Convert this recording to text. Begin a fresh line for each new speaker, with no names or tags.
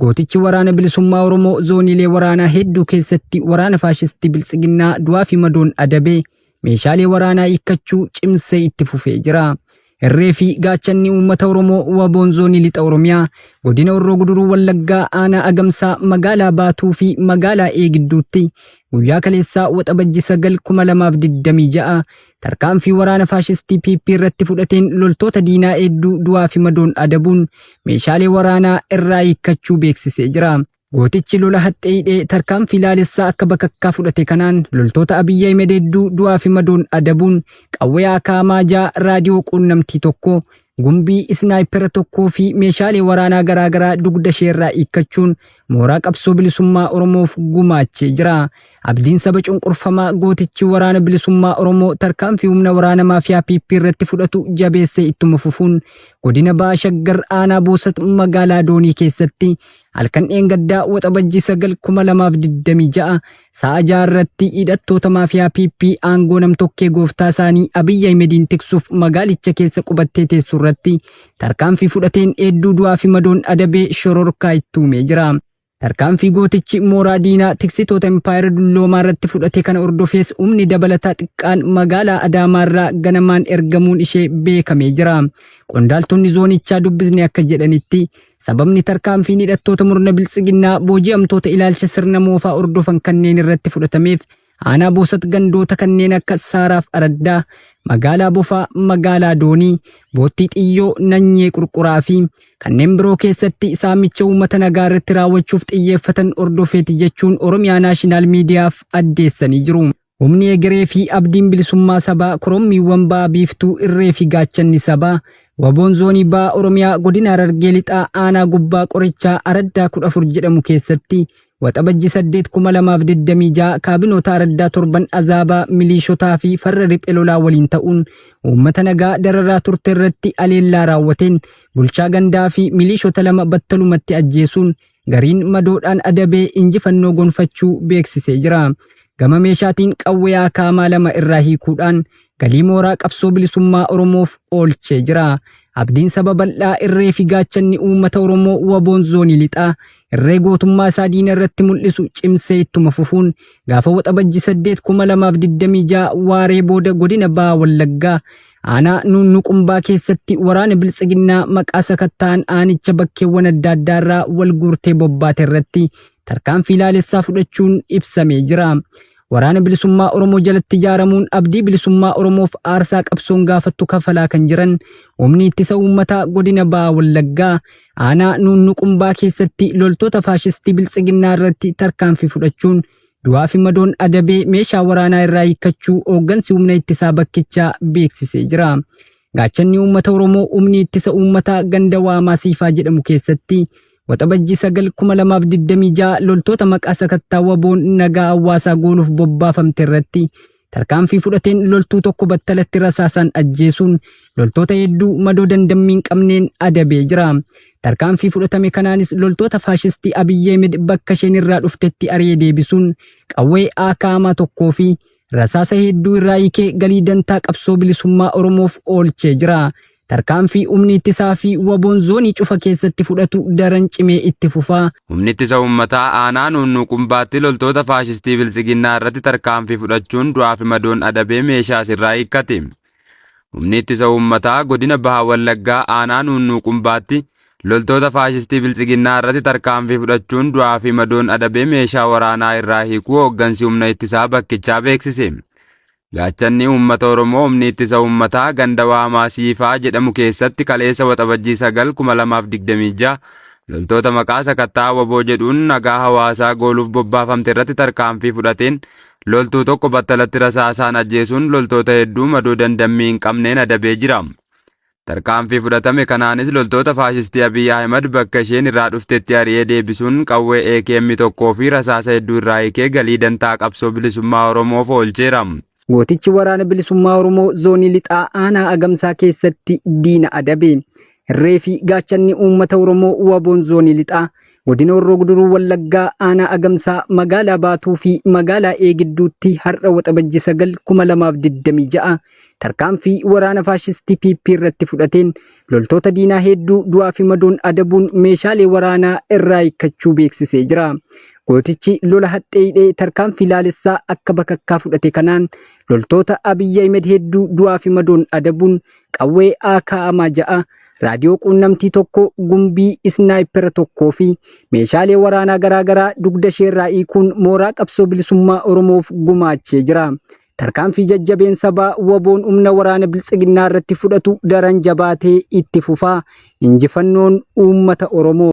Gootichi Waraana Bilisummaa Oromoo zooniilee waraanaa hedduu keessatti waraana faashistii Biltsiginnaa du'aa fi madoon adabee meeshaalee waraanaa hiikkachuu cimsee itti fufee jira. Irree fi gaachanni uummata Oromoo WBOn Zoonii Lixa Oromiyaa godina Horroo Guduruu Wallaggaa aanaa Agamsaa magaalaa Baatuu fi magaalaa Eegidduutti guyyaa kaleessaa Waxabajji 9 2026 tarkaanfii waraana faashistii PP irratti fudhateen loltoota diinaa hedduu du'aa fi madoon adabuun meeshaalee waraanaa irraa hiikkachuu beeksisee jira. Gootichi lola haxxee hidhee tarkaanfii laalessaa akka bakakkaa fudhate kanaan loltoota Abiy Ahimed hedduu du'aa fi madoon adabuun qawwee akaamaa 6, raadiyoo quunnamtii 1, gumbii isnaayipera 1 fi meeshaalee waraanaa garaagaraa dugda isheerraa hiikkachuun mooraa qabsoo bilisummaa Oromoof gumaachee jira. Abdiin saba cunqurfamaa gootichi waraana bilisummaa Oromoo tarkaanfii humna waraana maafiyaa PP irratti fudhatu jabeessee ittuma fufuun godina Baha Shaggar aanaa Boosat magaalaa Doonii keessatti Halkan dheengaddaa Waxabajjii 9, 2026 sa'a 6 irratti hidhattoota maafiyaa PP aangoo namtokkee gooftaa isaanii Abiy Ahimediin tiksuuf magaalicha keessa qubattee teessu irratti tarkaanfii fudhateen hedduu du'aa fi madoon adabee shororkaa itti uumee jira. Tarkaanfii gootichi mooraa diinaa tiksitoota impaayera dulloomaa irratti fudhate kana hordofees humni dabalataa xiqqaan magaalaa Adaamaa irraa ganamaan ergamuun ishee beekamee jira. Qondaaltonni zoonichaa dubbisne akka jedhanitti Sababni tarkaanfiin hidhattoota murna biltsiginnaa booji'amtoota ilaalcha sirna moofaa hordofan kanneen irratti fudhatameef aanaa Boosat gandoota kanneen akka Saaraaf Araddaa, Magaalaa Bofaa, Magaalaa Doonii, Boottii Xiyyoo, Nanyee Qurquraa fi kanneen biroo keessatti saamicha uummata nagaa irratti raawwachuuf xiyyeeffatan hordofeeti jechuun Oromiyaa Naashinaal Miidiyaaf addeessanii jiru. Humni egeree fi abdiin bilisummaa sabaa korommiiwwan ba'a biiftuu irree fi gaachanni sabaa WBOn zoonii ba'a Oromiyaa godina Harargee Lixaa aanaa Gubbaa Qorichaa araddaa 14 jedhamu keessatti Waxabajji 8 2026 kaabinoota araddaa torban Azaabaa miliishotaa fi farra riphe lolaa waliin ta'uun uummata nagaa dararaa turte irratti aleellaa raawwateen bulchaa gandaa fi miliishota 2 battalumatti ajjeesuun gariin madoodhaan adabee injifannoo gonfachuu beeksisee jira. Gama meeshaatiin qawwee akaamaa 2 irraa hiikuudhaan galii mooraa qabsoo bilisummaa Oromoof oolchee jira. Abdiin saba bal'aa irree fi gaachanni uummata Oromoo WBOn Zoonii Lixaa irree gootummaa isaa diina irratti mul'isu cimsee ittuma fufuun gaafa Waxabajji 8 2026 waaree booda godina Baha Wallaggaa Aanaa Nuunnuqumbaa keessatti waraana Biltsiginnaa maqaa sakatta'an aanicha bakkeewwan adda addaa irraa wal guurtee bobbaate irratti tarkaanfii laalessaa fudhachuun ibsamee jira. Waraana Bilisummaa Oromoo jalatti ijaaramuun abdii bilisummaa Oromoof aarsaa qabsoon gaafattu kafalaa kan jiran humni ittisa uummataa godina Baha Wallaggaa aanaa Nuunnuqumbaa keessatti loltoota faashistii Biltsiginnaa irratti tarkaanfii fudhachuun Du'aa fi madoon adabee meeshaa waraanaa irraa hiikkachuu hooggansi humna ittisaa bakkichaa beeksisee jira. Gaachanni uummata Oromoo humni ittisa uummataa ganda Waamaa Siifaa jedhamu keessatti Waxabajjii 9, 2026 loltoota maqaa sakattaa WBOn nagaa hawaasaa gooluuf bobbaafamte irratti Tarkaanfii fudhateen loltuu tokko battalatti rasaasaan ajjeesuun loltoota hedduu madoo dandammii hin qabneen adabee jira. Tarkaanfii fudhatame kanaanis loltoota faashistii Abiy Ahimed bakka isheen irraa dhuftetti ari'ee deebisuun qawwee AKM tokkoo fi rasaasa hedduu irraa hiikee galii dantaa qabsoo bilisummaa Oromoof oolchee jira. Tarkaanfii humni ittisaa fi WBOn zoonii cufa keessatti fudhatu daran cimee itti fufa.
Humni Ittisa Uummataa aanaa Nuunnuu Qumbaatti loltoota faashistii Biltsiginnaa irratti tarkaanfii fudhachuun du'aa fi madoon adabee meeshaas irraa hiikkate. Humni Ittisa Uummataa godina Baha Wallaggaa aanaa Nuunnuu Qumbaatti loltoota faashistii Biltsiginnaa irratti tarkaanfii fudhachuun du'aa fi madoon adabee meeshaa waraanaa irraa hiikuu hooggansi humna ittisaa bakkichaa beeksise. Gaachanni uummata Oromoo humni ittisa uummataa ganda Waamaa Siifaa jedhamu keessatti kaleessa Waxabajjii 9, 2026 loltoota maqaa sakatta'a wbo jedhuun nagaa hawaasaa gooluuf bobbaafamte irratti tarkaanfii fudhateen loltuu tokko battalatti rasaasaan ajjeesuun loltoota hedduu madoo dandammii hin qabneen adabee jira. Tarkaanfii fudhatame kanaanis loltoota faashistii Abiy Ahimed bakka isheen irraa dhuftetti ari'ee deebisuun qawwee AKM tokkoo fi rasaasa hedduu irraa hiikee galii dantaa qabsoo bilisummaa Oromoof oolcheera.
Gootichi Waraana Bilisummaa Oromoo Zoonii Lixaa Aanaa Agamsaa keessatti diina adabe. Irree fi gaachanni uummata Oromoo WBOn Zoonii Lixaa Godina Horroo Guduruu Wallaggaa Aanaa Agamsaa magaalaa Baatuu fi magaalaa Eegidduutti har'a Waxabajji 9, 2026 tarkaanfii waraana faashistii PP irratti fudhateen loltoota diinaa hedduu du'aa fi madoon adabuun meeshaalee waraanaa irraa hiikkachuu beeksisee jira. Gootichi lola haxxee hidhee tarkaanfii laalessaa akka bakakkaa fudhate kanaan loltoota Abiy Ahimed hedduu du'aa fi madoon adabuun qawwee AKM 6, raadiyoo quunnamtii 1, gumbii isnaayipera 1 fi meeshaalee waraanaa garaagaraa dugda isheerraa hiikuun mooraa qabsoo bilisummaa Oromoof gumaachee jira. Tarkaanfii jajjabeen sabaa WBOn humna waraana biltsiginnaa irratti fudhatu daran jabaatee itti fufa. Injifannoon uummata Oromoof.